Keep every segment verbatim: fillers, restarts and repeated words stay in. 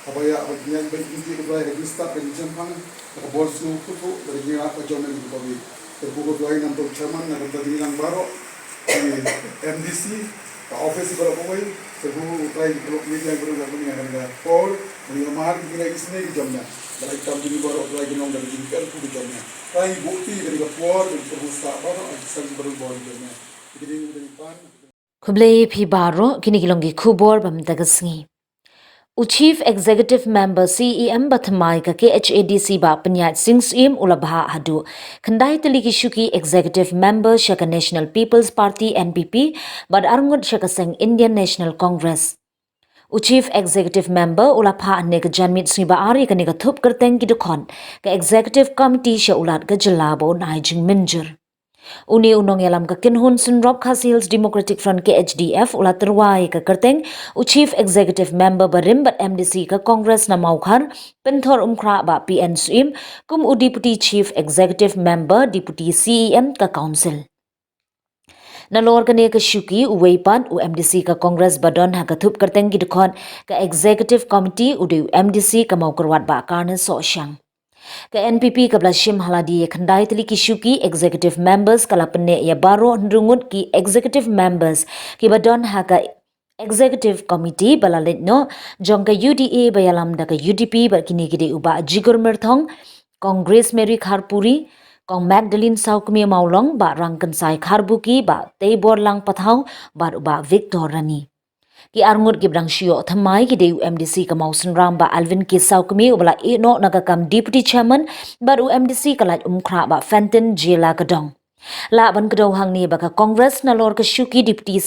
Haba ïa ba ngi ïa ba ngi ki ba ka jingstad ka jingchemphang, ka bor sngewthuh, ka jingïarap ka jong ngi ka bor. Te ko ko tuai ngan to chairman na ka jingïarap baroh, ki M D C, ka office baroh kawei, te ko tuai ki blok media baroh ka bani ngan ka por, ngi ïa mar ki ngai isne ki jong ngi. Ba la ikam ki baroh tuai ki nong ka jingkyrkhu ki jong ngi. Tuai bukti ka por, ka por sa baroh, ka san baroh bor ki jong ngi. Ki ding ki pan. Khublei phi baroh, kine ki long ki khubor ba mynta ka sngi. U Chief Executive Member C E M ba thymmai ka K H A D C Bah Pynïaid Sing Syiem u la bhah haduh khyndai tylli ki shuki Executive Member sha ka National People's Party N P P bad arngut sha ka seng Indian National Congress. U Chief Executive Member u la phah hynne ka janmiet sngi Ba-ar ïa kane ka thup kyrteng ki dkhot ka Executive Committee sha u Lat ka jylla ba un ai jingmynjur. Une u nongïalam ka kynhun synrop Khasi Hills Democratic Front K H D F u la tyrwa ïa ka kyrteng u Chief Executive Member barim bad M D C ka Congress na Mawkhar, Pynthorumkhrah Bah P N Syiem, kum u Deputy Chief Executive Member, Deputy C E M ka Council. Nalor kane ka shuki uwei pat u M D C ka Congress ba don ha ka thup kyrteng ki dkhot ka Executive Committee u dei u M D C ka Mawkyrwat Bah Carnes Sohshiang. Ka N P P ka ba la shim ha lade ïa khyndai tylli ki shuki Executive Members ka la pynneh ïa baroh hynriew ngut ki Executive Members ki ba don ha ka Executive Committee ba la leit noh jong ka U D A ba ïalam da ka U D P bad kine ki dei u Bah Jigur Myrthong, Kong Grace Mary Kharpuri, Kong Magdalene Sawkmie Mawlong, Bah Rangkynsai Kharbuki, Bah Teiborlang Pathaw bad u Bah Victor Rani. Ki arngut ki ba dang shu ïoh thymmai ki dei u M D C ka Mawsynram Bah Alvin K Sawkmie u ba la ïeh noh na ka kam Deputy Chairman bad u M D C ka Laitumkhrah Bah Fenton J Lakadong. Lah ban kdew hangne ba ka Congress nalor ka shuki Deputy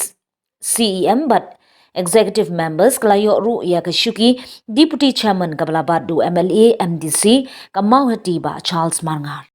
C E M bad Executive Members ka la ïoh ruh ïa ka shuki Deputy Chairman ka ba la bat da u M L A M D C ka Mawhati Bah Charles Marngar.